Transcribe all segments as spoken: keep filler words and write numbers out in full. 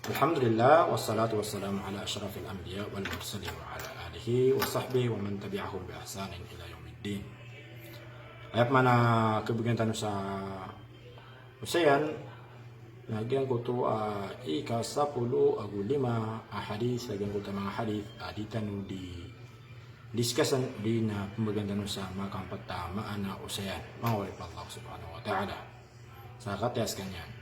Alhamdulillah, wassalatu wassalamu ala ashrafil anbiya wal mursalin wa ala alihi wa sahbihi wa man tabi'ahum bi ihsanin ila yaumiddin. Aya pman a khabgan tano sa osayan, na giyangkoto a ika sapolo ago lima a hadith, a giyangkoto a manga hadith a di tano di discussan, odi na pmbgan tano sa makapat a maana osayan, manga oripn o Allah subhanahu wa ta'ala. Sa kataya skaniyan.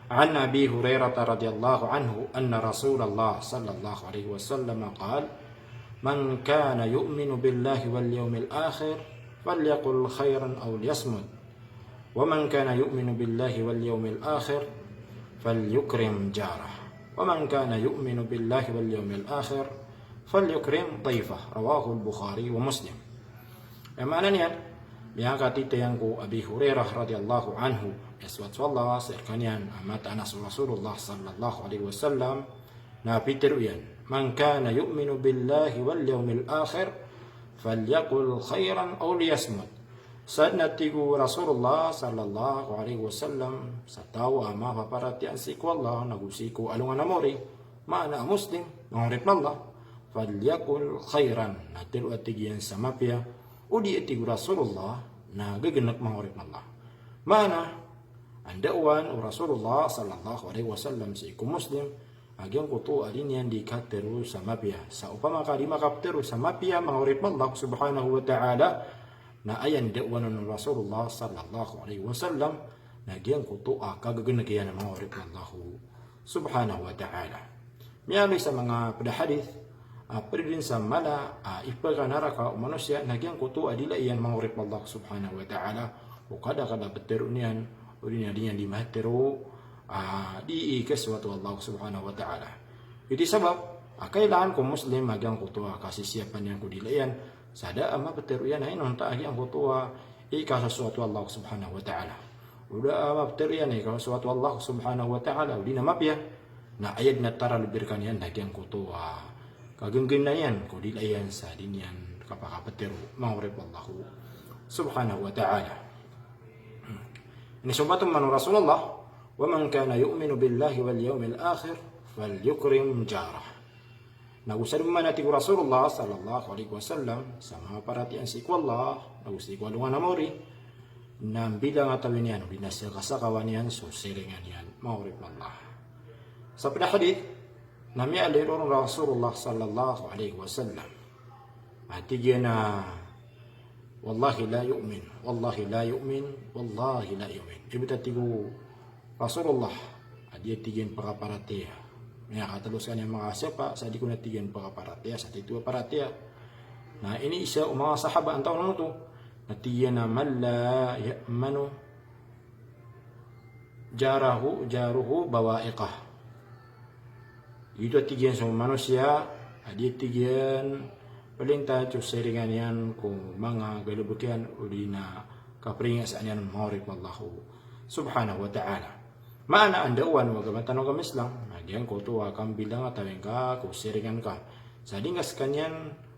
An Abi Hurairah radhiyallahu anhu anna Rasulullah sallallahu alaihi wasallam qal, "Man kana yu'minu billahi wal yawmil akhir, falyaqul khairan aw liyasmut. Wa man kana yu'minu billahi wal yawmil akhir, falyukrim jarah. Wa man kana yu'minu billahi wal yawmil akhir, falyukrim dayfah." Rawahul Bukhari wa Muslim. Aya maana niyan, miyakatitayan ko Abi Hurairah radhiyallahu anhu, aya sowat so Allah, sii rkaniyan, a mataan a so Rasulullah sallallahu alaihi wasallam, na pitharo iyan, "Man kana yu'minu billahi wal yawmil akhir, falyaqul khairan aw liyasmut." Sadn a tig o Rasulullah sallallahu alaihi wasallam, sa taw a mapaparatiyaya sii ko Allah, nago sii ko alongan a maori, maana a Muslim, manga oripn o Allah, falyaqul khairan, na tharo a tig iyan sa mapiya, odi a tig o Rasulullah, na ggnek, manga oripn o Allah. Maana, andaowan o Rasulullah sallallahu alaihi wasallam sii ko Muslim, a giyangkoto a di niyan di katharo sa mapiya. Sa opama ka di makaptharo sa mapiya, manga oripn o Allah subhanahu wa ta'ala, na aya ndaowan o Rasulullah sallallahu alaihi wasallam, na giyangkoto a kaggnek iyan, manga oripn o Allah subhanahu wa ta'ala. Miyaaloy sa manga pd a hadith, a pd dn sa mala a ipkanaraka o manosiya, na giyangkoto a dila iyan, manga oripn o Allah subhanahu wa ta'ala, o kadakadakl a ptharo niyan, odi na di niyan di matharo a di ikasowat o Allah subhanahu wa ta'ala. Ito i sabap a kailangan ko Muslim a giyangkoto a kasisiyapan iyan ko dila iyan, sa da a maptharo iyan a inonta a giyangkoto a ikasowat o Allah subhanahu wa ta'ala. O da a maptharo iyan a ikasowat o Allah subhanahu wa ta'ala, odi na mapiya, na aya dn a taralbi rkaniyan na giyangkoto a kagnggnn iyan ko dila iyan sa di niyan kapakaptharo, manga oripn o Allah subhanahu wa ta'ala. Inisobat pman o Rasulullah, "Wa man kana yu'minu billahi wal yawmil akhir, falyukrim jarah." Nago sadn man a tig o Rasulullah sallallahu alaihi wasallam, sa maparatiyaya sii ko Allah, nago sii ko alongan a maori, na mbilangatawin iyan, odi na sakasakawan iyan so siringan iyan, manga oripn o Allah. Sa pd a hadith, na miyaaloy ron o Rasulullah sallallahu alaihi wasallam a tig iyan a, "Wallahi la yu'min, wallahi la yu'min, wallahi la yu'min." Ibt a tig o Rasulullah a di a tig iyan pkaparatiyaya. Miyakatlo skaniyan a manga siyapa sa di kon a tig iyan pkaparatiyaya, sa tito a paratiyaya. Na iniisa o manga sahaba antaa oto, na tig iyan a, "Man la ya'manu jarahu, jaruhu bawa'iqah." Ito a tig iyan so manosiya a di a tig iyan plinta so siringan iyan ko manga galbk iyan, odi na kapringasaan iyan, manga oripn o Allah subhanahu wa ta'ala. Maana, andaowan o agama tano a agama Islam, na giyangkoto a kambilangatawin ka ko siringan ka sa di ngka skaniyan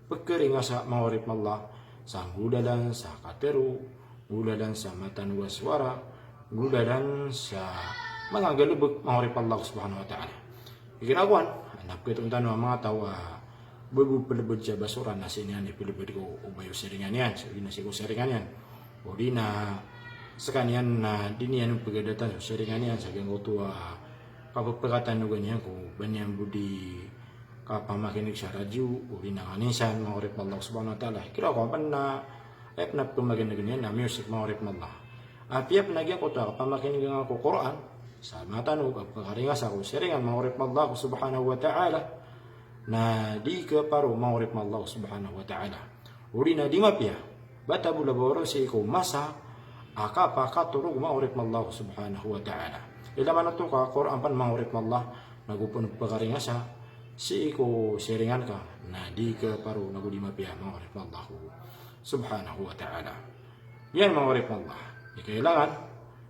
pkharingasa, manga oripn o Allah, sa nggolalan sa katharo, nggolalan sa matano a sowara, nggolalan sa manga galbk, manga oripn o Allah subhanahu wa ta'ala. Igira kowan, na pkhaton tano a manga taw a ba bo plbd sa basora na sii niyan i plbd ko o ba iyo siringan iyan, so di na sii ko siringan iyan. Odi na skaniyan na di niyan pgadatan so siringan iyan sa giyangkoto a kapphakatanogan iyan ko ba niyan bo di kapamakinig sa radyo, odi na nganin san, manga oripn o Allah subhanahu wa ta'ala. Igira kowan pn na aya pn a pmakinign iyan na music, manga oripn o Allah. Apiya pn a giyangkoto a kapamakinig ngka ko Qur'an, sa matano a pkharingasa ko siringan, manga oripn o Allah subhanahu wa ta'ala, na di kaparo, manga oripn o Allah subhanahu wa ta'ala. Odi na di mapiya, ba tabola ba ron sii ko masa a kapakatorog, manga oripn o Allah subhanahu wa ta'ala. Ilay man oto ka Qur'an pn, manga oripn o Allah, nago pn pkharingasa sii ko siringan ka, na di kaparo nago di mapiya, manga oripn o Allah subhanahu wa ta'ala. Iyan, manga oripn o Allah, i kailangan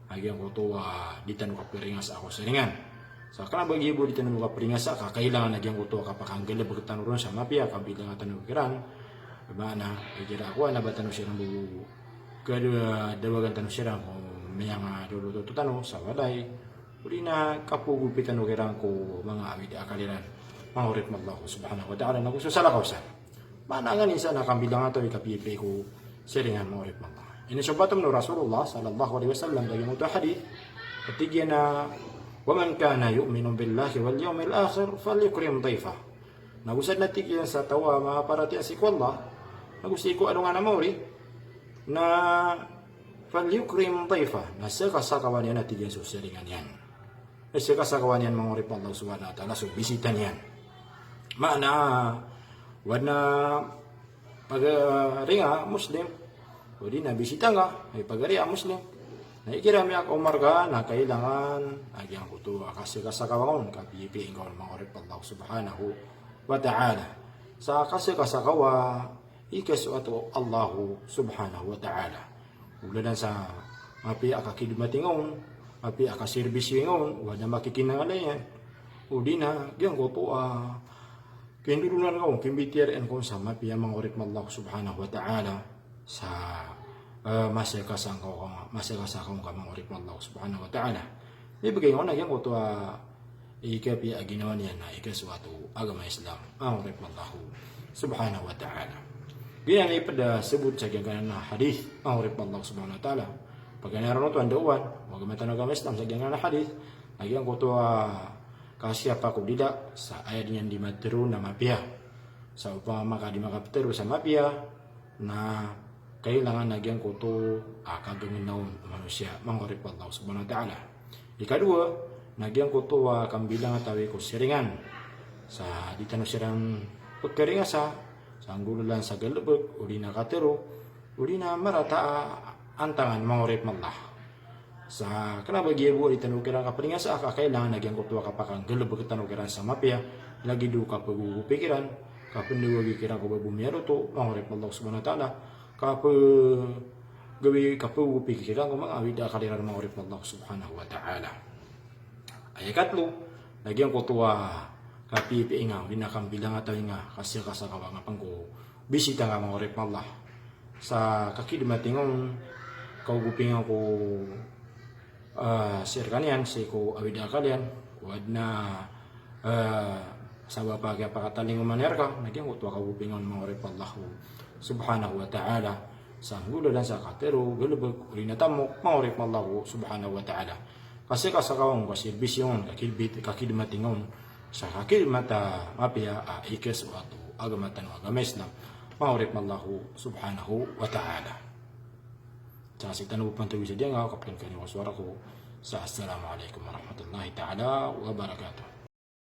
a giyangkoto a di tano kapringasa ko siringan. Sa kna ba giya bo di tano kapringasa ka kailangan a giyangkoto a kapakanggalbk tano ron sa mapiya, kabilangan tano kiran. Maana, igira kowan na ba tano siran bo kadawagan tano siran ko miyangadolot oto tano sa walay, Odi na kapogopi tano kiran ko manga awid a akal iran, manga oripn o Allah subhanahu wa ta'ala, nago so salakaw san. Maana nganin san na kambilangatawi, kapiyapiya ko siringan, manga oripn o Allah. Inisobat on o Rasulullah sallallahu alaihi wasallam sa giyangkoto a hadith, a tig iyan a, "Wa man kana yu'minu billahi wal yawmil akhir falyukrim dayfah." Nago sadn a tig iyan sa taw a maparatiyaya sii ko Allah, nago sii ko alongan a maori, na falyukrim dayfah, na sakasakawan iyan a tig iyan so siringan iyan. Na sakasakawan iyan, manga oripn o Allah subhanahu wa ta'ala, so bisita niyan. Maana, o adn a pagari nga a Muslim, odi na bisita nga, ay pagari a Muslim. Na igira miyakaoma rka na kailangan a giyangkoto a kasakasakawan ka on, kapiyapiya ingka on, manga oripn o Allah subhanahu wa ta'ala. Sa kasakasakawa i kasoat o Allah subhanahu wa ta'ala. Olalan sa mapiya a kakidmati nga on, mapiya a kaserbisyo nga on, o adn a makikinangalayan. Odi na giyangkoto a kindolonan ka on, kimbitiyarai ka on sa mapiya, manga oripn o Allah subhanahu wa ta'ala, sa, eh, masakasakawan ka, masakasakawan ka, manga oripn o Allah subhanahu wa ta'ala. Ibgay nga on a giyangkoto a ikapiya a ginawa niyan na ikasoat o agama Islam, manga oripn o Allah subhanahu wa ta'ala. Giyanan i pd a sabot sa giyangkanan a hadith, manga oripn o Allah subhanahu wa ta'ala. Paganay ron oto a ndaowan o agama tano a agama Islam sa giyangkanan a hadith, na giyangkoto a kasiyapa ko dila sa aya dn iyan di matero na mapiya. Sa opama ka di makaptero sa mapiya, na kailangan a giyangkoto a kagangna on o manosiya, manga oripn o Allah subhanahu wa ta'ala. Ikadowa, na giyangkoto a kambilangatawi ko siringan. Sa di tano siran pkaringasa, sa nggolalan sa galbk, odi na katero, odi na marata a antangan, manga oripn o Allah. Sa kna ba giya bo a di tano kiran kaparingasa, ka kailangan a giyangkoto a kapakanggalbk tano kiran sa mapiya, lagid o kapagogopi kiran, kapndawagi kiran ko babo miyaroto, manga oripn o Allah subhanahu wa ta'ala, kapagawii, kapagogopi kiran ko manga awid a akal iran, manga oripn o Allah subhanahu wa ta'ala. Aya ikatlo, na giyangkoto a kapiyapiya nga, odi na kambilangatawi nga, kasakasakawa nga pn ko bisita nga, manga oripn o Allah. Sa kakidmati nga on, kaogopi nga ko, ah, siringan iyan sii ko awid a akal iyan, o adn a, ah, sabap a kiyapakatalingoma niyan rka, na giyangkoto a kaogopi nga on, manga oripn o Allah subhanahu wa ta'ala. Sa nggolalan sa katero, galbk, odi na tamok, manga oripn o Allah subhanahu wa ta'ala. Kasakasakawan, kaserbisyon, kakidbit-, kakidmati nga on sa kakidmat a mapiya a ikasoat o agama tano a agama Islam, manga oripn o Allah subhanahu wa ta'ala. Sa sii tano bo pantawii sa diyanga, kaptan kaniyo ko sowara ko sa assalamu alaikum warahmatullahi ta'ala wabarakatuh.